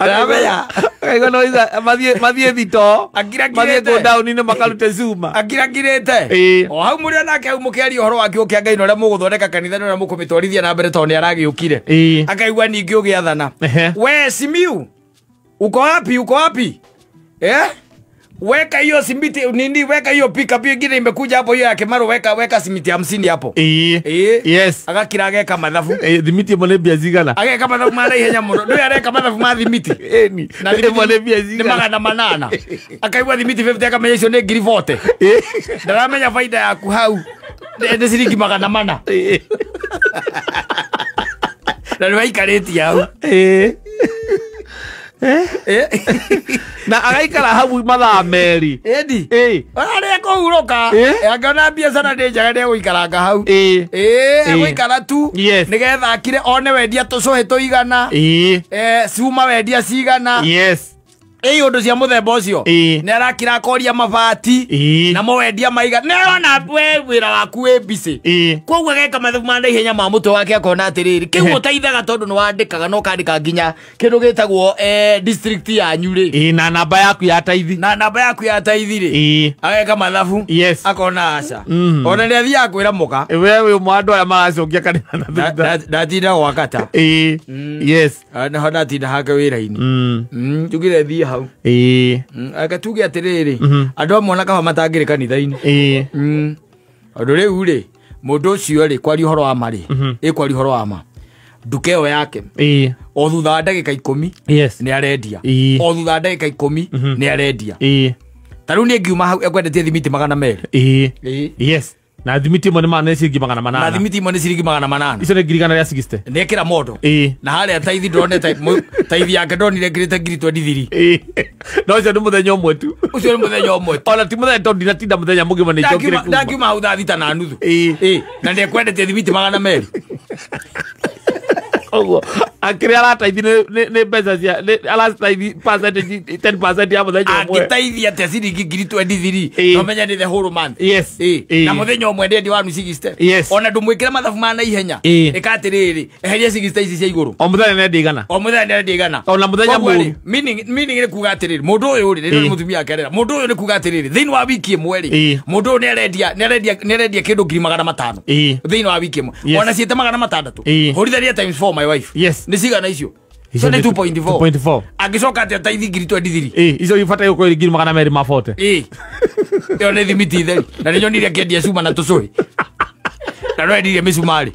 Ndamenya. Akaigua no ica mathiĩ thito mathiĩ Akirakirĩte. kũ down-inĩ makarute cuma. Akirakirĩte. Ĩĩ. O hau mũrĩ onake hau mũkĩaria ũhoro wa kiugo kĩa Ngai na ũrĩa mũgũthondeka kanitha na ũrĩa mũkũmĩtwarithia na mbere tondũ nĩ aragĩũkire. Ĩĩ. Akaigua ningĩ ũgĩathana. Ehe. We Simiu, uko wapi? Uko wapi? Eh? Weka hiyo simiti nini, weka hiyo pickup hiyo ingine imekuja hapo hiyo ya Kemaru, weka simiti 50 hapo. Ĩĩ. Ĩĩ. Yes. Agakira ageka mathabu. Ĩĩ, thimiti ĩmwe nĩ mbia cigana? Ageka mathabu ma naihenya mũno. Ndũĩ areka mathabu ma thimiti. Ĩni. Na thimiti Ĩmwe nĩ mbia nĩ cigana? 800. Akaigua thimiti 50 akamenya icio nĩ ngiri 40. Ĩĩ. Ndaramenya baida yaku hau. Nĩ ciringi 400. Ĩĩ. Na nĩ waikarĩtie hau. Ĩĩ. Ĩĩ. Na agaikara hau mathaa merĩ. Ĩni. Ĩĩ. Arĩa kũhurũka. Ĩĩ. Angĩona biacara nĩ njega nĩ egũikaranga hau. Ĩĩ. Ĩĩ, Ĩĩ. egũikara tu. Yes. Nĩgetha akire one wendia tũcũhĩ tũigana. Ĩĩ. Cuma wendia cigana. Yes. Ĩĩ ũndũ cia mũthemba ũcio. Ĩĩ. Nĩ arakira akoria mabati. Ĩĩ. Namo wendia maiga. Nĩ arona we wĩra waku wĩ busy. Ĩĩ. Koguo ageka mathabu ma naihenya ma mũtwe wake akona atĩrĩrĩ kĩu Ehe. ũteithaga tondũ nĩ wandĩkaga na ũkandĩka nginya kĩndũ gĩtagwo district yanyu rĩ. Ĩĩ, na namba yaku ya taithi. Na namba yaku ya taithi rĩ. Ĩĩ. Ageka mathabu. Yes. Akona aca. Mm. Ona nĩ athiaga kwĩra mũka. We wĩ ũmwe wa andũ arĩa maracokia kanitha na thutha. Ndatinda gwakata. Ĩĩ. Yes. Naho ndatinda hake wĩra-inĩ. Njugire thiĩ hau. Ĩĩ. Aka tuge atĩrĩrĩ andũ amwe ona kaba matangĩrĩ kanitha-inĩ. Ĩĩ. Tondũ rĩu rĩ mũndũ ũcio rĩ kwaria ũhoro wa ma rĩ ĩ kwaria ũhoro wa ma nduka ĩyo yake Ĩĩ. o thutha wa ndagĩka 10 Yes. nĩ arendia. Ĩĩ. O thutha wa ndagĩka 10 nĩ arendia. Ĩĩ. Ta rĩu niĩ ngiuma hau ekwendetie thimiti 200. Ĩĩ. Ĩĩ. Yes. Na thimiti ĩmwe nĩ ciringi magana Na manana. thimiti ĩmwe nĩ ciringi 800. Icio nĩ ngiri 160. Nĩ ekĩra mondo. Ĩĩ. Na harĩa taithi ndonete taithi yake ndonire ngirĩte ngiri 23. Ĩĩ. No ũcio nĩ mũthenya ũmwe tu. Ũcio nĩ mũthenya ũmwe tu. Ona ti mũthenya tondũ ndinatinda mũthenya mũgima nĩ njokire kuma. Ndakiuma hau thaa 6:30. Ĩĩ. Ĩĩ. Na nĩ ekwendetie thimiti 200. Koguo akĩrĩa arataithi nĩ mbeca cia arataithi percentage 10% ya mũthenya ũmwe. Angĩteithia atĩa ciringi ngiri 23 Ĩĩ. no menya nĩ the whole month. Yes. Ĩĩ. Ĩĩ. Na mũthenya ũmwe ndendi wa nusu 60. Yes. Ona ndũmwĩkĩre mathabu ma naihenya. Ĩĩ. Ĩka atĩrĩrĩ eheria 60 ici cia igũrũ. O mũthenya nĩ igana. O mũthenya nĩ igana. Ona mũthenya Koguo rĩ, mũũru. meaning nĩ kuga atĩrĩrĩ mũndũ ũyũ rĩ nĩ Ĩĩ. mũtumia ake arera mũndũ ũyũ nĩ kuga atĩrĩrĩ thĩinĩ wa wiki ĩmwe rĩ Ĩĩ. mũndũ ũyũ nĩ arendia kĩndũ ngiri 500 Ĩĩ. thĩinĩ wa wiki ĩmwe. Yes. Ona ciĩte 600. Ĩĩ. Hũrithania times 4 my wife. Yes. Nĩ cigana icio? Icio Icio nĩ nĩ 2.4. 2.4. Angĩcoka atĩa taithi ngiri 23. Ĩĩ, icio ibataire gũkorwo irĩ ngiri 240. Ĩĩ. Ĩyo nĩ thimiti theri. Na nĩ nyonire akĩendia cuma na tũcũhĩ. Na no endirie mĩcumarĩ.